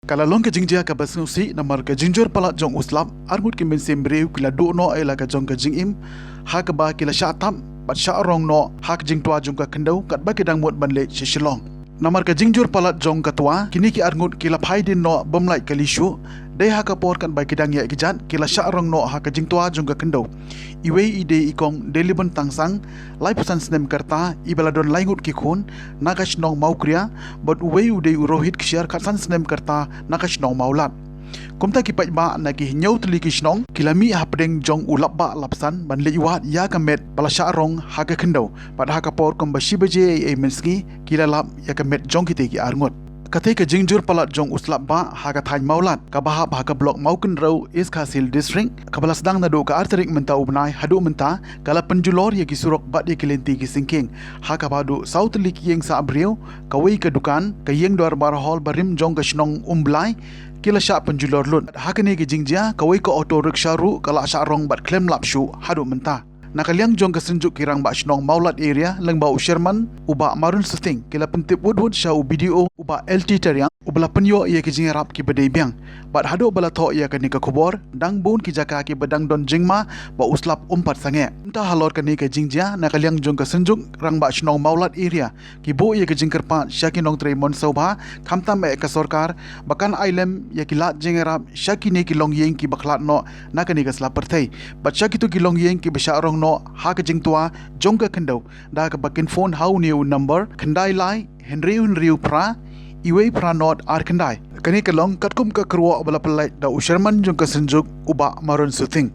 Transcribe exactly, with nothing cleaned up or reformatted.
Ka la long ka jingjia kaba sngewsih namar ka jingjur palat jong u slap, arngut ki mynsiem briew ki la duh noh ïa la ka jong ka jingim, ha kaba ki la shah tap bad shah rong noh ha ka jingtwa jong ka khyndew katba ki dang mut ban leit sha Shillong. Namar ka jingjur palat jong ka twa, kine ki arngut ki la phai dien noh bym lait kali shuh. Dei ha ka por katba ki dang ïaid kjat, ki la shah rong noh ha ka jingtwa jong ka khyndew. Iwei i dei i kong Delibon Tangsang, laiphew san snem ka rta, iba la don lai ngut ki khun, na ka shnong Mawkria, bad uwei u dei u Rohit Kshiar, khatsan snem ka rta, na ka shnong Mawlad. Kumta ki paidbah na ki hynñiew tylli ki shnong ki la mih hapdeng jong u lapbah lapsan ban leit wad ïa ka met ba la shah rong ha ka khyndew, bad ha ka por kumba shi baje ei ei mynsngi ki la lap ïa ka met jong kite ki arngut. Katei ka jingjur palat jong u slap bah ha ka thaiñ Mawlad, kaba hap ha ka block Mawkynrew, East Khasi Hills District, kaba la sdang naduh ka ar tarik mynta u bnai haduh mynta, ka la pynjulor ïa ki surok bad ïa ki lynti ki syngkien, ha kaba haduh saw tylli ki ïing sah briew, kawei ka dukan, ka ïing dorbar hall barim jong ka shnong Umblai, ki la shah pynjulor lut. Ha kane ka jingjia, kawei ka auto rickshaw ruh ka la shah rong bad khlem lap shuh haduh mynta. Na ka liang jong ka Synjuk ki Rangbah Shnong Mawlad Area, lyngba u Chairman u Bah Marun Suting, ki la pyntip wut wut sha u B D O u Bah L T Tariang, uba la pynïoh ïa ki jingïarap kiba dei biang. Bad haduh ba la thoh ïa kane ka khubor, dang bun ki jaka kiba dang don jingma ba u slap um pat sangeh. Mynta halor kane ka jingjia, na ka liang jong ka Synjuk Rangbah Shnong Mawlad Area, ki buh ïa ka jingkyrpad sha ki nongtrei mon sngewbha, khamtam eh ka sorkar, ba kan ai lem ïa ki lad jingïarap sha kine ki longïing kiba khlad noh na kane ka sla pyrthei, bad sha kito ki longïing kiba shah rong noh ha ka jingtwa jong ka khyndew, da kaba kin phone ha une u number, khyndai lai hynriew hynriew phra, iwei phra nod ar khyndai. Kane ka long katkum ka kyrwoh ba la pynlait da u Chairman jong ka Synjuk u Bah Marun Suting.